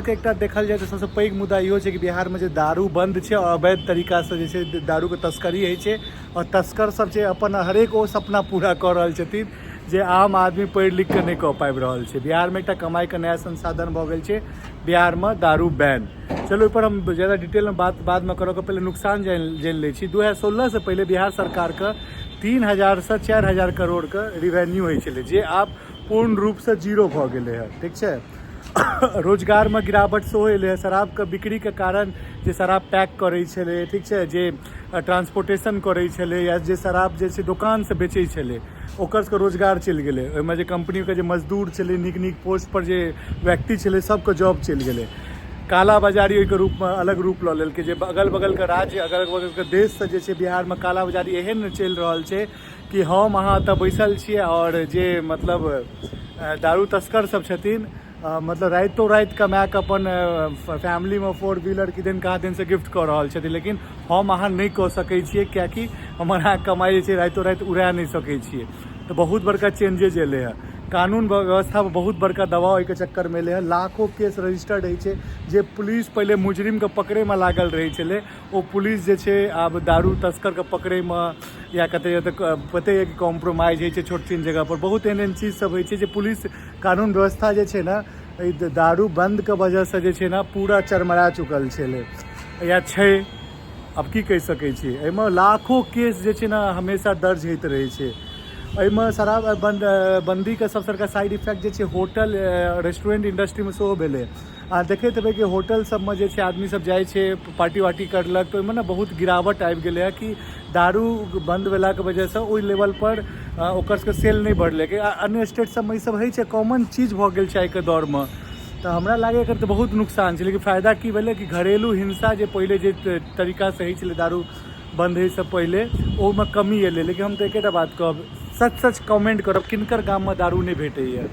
के एकटा देखल जाय तऽ सबसँ पैघ मुद्दा इहो छै कि बिहारमे जे दारू बन्द छै आओर अवैध तरीकासँ जे छै दारूके तस्करी होइ छै आओर तस्कर सब छै अपन हरेक ओ सपना पूरा कऽ रहल छथिन जे आम आदमी पढ़ि लिख कऽ नहि कऽ पाबि रहल छै। बिहारमे एकटा कमाइके नया संसाधन भऽ गेल छै बिहारमे दारू बैन। चलू ओहिपर हम ज्यादा डिटेलमे बात बादमे करब, पहिले नुकसान जानि जानि लै छी। 2016सँ पहिले बिहार सरकारके 3000सँ 4000 करोड़के रिवेन्यू होइ छलै, जे आब पूर्ण रूपसँ जीरो भऽ गेलै हँ। ठीक छै, रोजगारमे गिरावट सेहो एलै हँ शराबके बिक्रीके कारण। जे शराब पैक करै छलै, ठीक छै, जे ट्रांसपोर्टेशन करै छलै या जे शराब जे छै दोकानसँ बेचै छलै, ओकर सबके रोजगार चलि गेलै। ओहिमे जे कम्पनीके जे मजदूर छलै, नीक नीक पोस्टपर जे व्यक्ति छलै, सबके जॉब चलि गेलै। काला बाजारी ओहिके रूपमे अलग रूप लऽ लेलकै, जे अगल बगलके राज्य, अगल बगलके देशसँ जे छै बिहारमे काला बाजारी एहन चलि रहल छै कि हम अहाँ एतऽ बैसल छियै आओर जे मतलब दारू तस्कर सब छथिन, मतलब रातिो राति कमा कऽ अपन फैमिलीमे फोर व्हीलर किदन कहाँ दिनसँ गिफ्ट कऽ रहल छथिन, लेकिन हम अहाँ नहि कऽ सकै छियै, किएकि हमर अहाँके कमाइ जे छै रातिो राति उड़ा नहि सकै छियै। तऽ बहुत बड़का चेंजेज एलै हँ। कानून व्यवस्थापर बहुत बड़का दबाव एहिके चक्करमे एलै हँ। लाखो केस रजिस्टर्ड होइ छै। जे पुलिस पहिले मुजरिमके पकड़ैमे लागल रहै छलै, ओ पुलिस जे छै आब दारू तस्करके पकड़ैमे या कतऽ कतऽ पते यऽ कि कॉम्प्रोमाइज होइ छै छोट छिन जगहपर। बहुत एहन एहन चीज सब होइ छै जे पुलिस कानून व्यवस्था जे छै ने एहि दारू बन्दके वजहसँ जे छै ने पूरा चरमरा चुकल छलै या छै। आब की कहि सकै छी, एहिमे लाखो केस जे छै ने हमेशा दर्ज होइत रहै छै। एहिमे शराब बन्द बन्दीके सबसँ बड़का साइड इफेक्ट जे छै होटल रेस्टोरेन्ट इंडस्ट्रीमे सेहो भेलै। अहाँ देखैत हेबै कि होटल सबमे जे छै आदमी सब जाइ छै, पार्टी वार्टी करलक, तऽ ओहिमे ने बहुत गिरावट आबि गेलै हँ कि दारू बन्द भेलाके वजहसँ ओहि लेवलपर ओकर सबके सेल नहि बढ़लै। अन्य स्टेट सबमे ई सब होइ छै, कॉमन चीज भऽ गेल छै आइके दौरमे। तऽ हमरा लागैए एकर तऽ बहुत नुकसान छै, लेकिन फायदा की भेलै कि घरेलू हिंसा जे पहिले जे तरीकासँ होइ छलै दारू बन्द होइसँ पहिले, ओहिमे कमी एलै। लेकिन हम तऽ एकेटा बात कहब, सच सच कमेंट करब, किनकर गाममे दारू नहि भेटैए,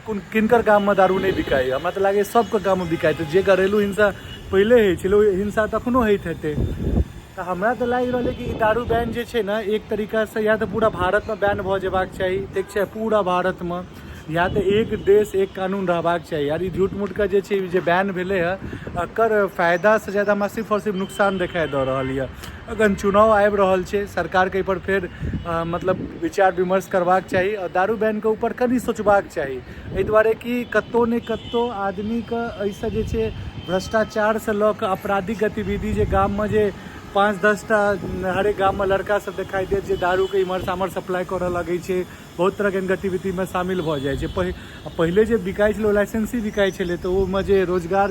कोन किनकर गाममे दारू नहि बिकाइए? हमरा तऽ लागैए सभके गाममे बिकाइत। जे घरेलू हिंसा पहिले होइ छलै, ओ हिंसा तऽ एखनो होइत हेतै। तऽ हमरा तऽ लागि रहल अइ कि ई दारू बैन जे छै ने, एक तरीकासँ या तऽ पूरा भारतमे बैन भऽ जेबाक चाही, ठीक छै, पूरा भारतमे, या तऽ एक देश एक कानून रहबाक चाही। यार, ई झूठ मूठके जे छै जे बैन भेलै हँ, एकर फायदासँ ज्यादा हमरा सिर्फ आओर सिर्फ नुकसान देखाइ दऽ रहल यऽ। अखन चुनाव आबि रहल छै, सरकारके एहिपर फेर मतलब विचार विमर्श करबाक चाही आओर दारू बैनके ऊपर कनि सोचबाक चाही, एहि दुआरे कि कतहु ने कतहु आदमीके एहिसँ जे छै भ्रष्टाचारसँ लऽ कऽ आपराधिक गतिविधि, जे गाममे जे 5-10 टा हरेक गाममे लड़का सब देखाइ देत जे दारूके इम्हरसँ आम्हर सप्लाइ करऽ लगै छै, बहुत तरहके एहन गतिविधिमे शामिल भऽ जाइ छै। पहिले जे बिकाइ छलै ओ लाइसेंसी बिकाइ छलै, तऽ ओहिमे जे रोजगार